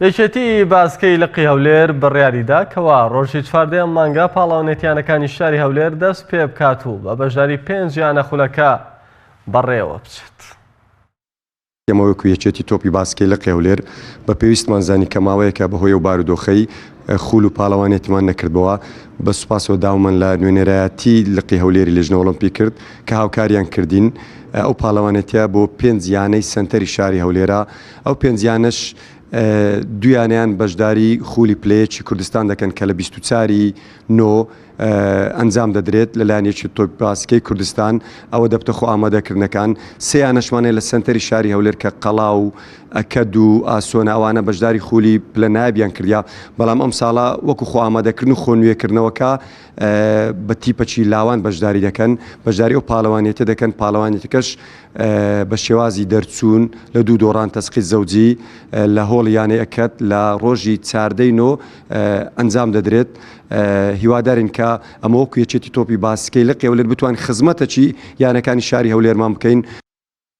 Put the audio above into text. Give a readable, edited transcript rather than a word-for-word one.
یەکێتی باسکەی لقی هەولێر بڕیاریدا کەوا ڕۆژی 14 ئەم مانگە پاڵاونێتیانەکانی شاری هەولێر دەست پێ بکات و بە بەشداری پێنج یانە خولەکە بەڕێوە بچێت. ئێمە وەکو یەکێتی تۆپی باسکەی لقی هەولێر بە پێویستمان زانی کە ماوەیەکە بەهۆی ئەو بارودۆخەی خول و پاڵەوانێتیمان نەکردبەوە، بە سوپاسەوە داوامان لە نوێنەرایەتی لقی هەولێری لیژنە ئۆڵۆمپی کرد کە هاوکاریان کردین. ئەو پاڵەوانێتیە بۆ پێنج یانەی سەنتەری شاری هەولێرە، ئەو پێنج یانەش دوو یانەیان بەشداری خولی پلەیەکی کوردستان دەکەن کە لە 24 ی نۆ ئەنجام دەدرێت لەلایەن یەکێتی تۆپی باسکەی کوردستان ئەوە دەبتە خۆ ئامادەکردنەکان سێ یانەشمان هەیە لە سەنتەری شاری هەولێر کە قەڵا و ئەکەد و ئاسۆنە ئەوانە بەشداری خولی پلە نایابیان کردیا بەڵام ئەم ساڵە وەکو خۆ ئامادەکردن و خۆ نوێکردنەوەکە بە تیپەکی لاوان بەشداری دەکەن بەشداری ئەو پاڵەوانێتە دەکەن پاڵەوانێتەکەش بە شێوازی دەرچوون لە دوو دۆڕان تەسقیت زەوجی لە هۆڵی یانەی ئەکەد لە ڕۆژی چاردەی نۆ ئەنجام دەدرێت هیوادارین کە ئەمە وەکو یەکێتی تۆپی باسکەی لقی هەولێر بتوانین خزمەتەکی یانەکانی شاری هەولێرمان بکەین.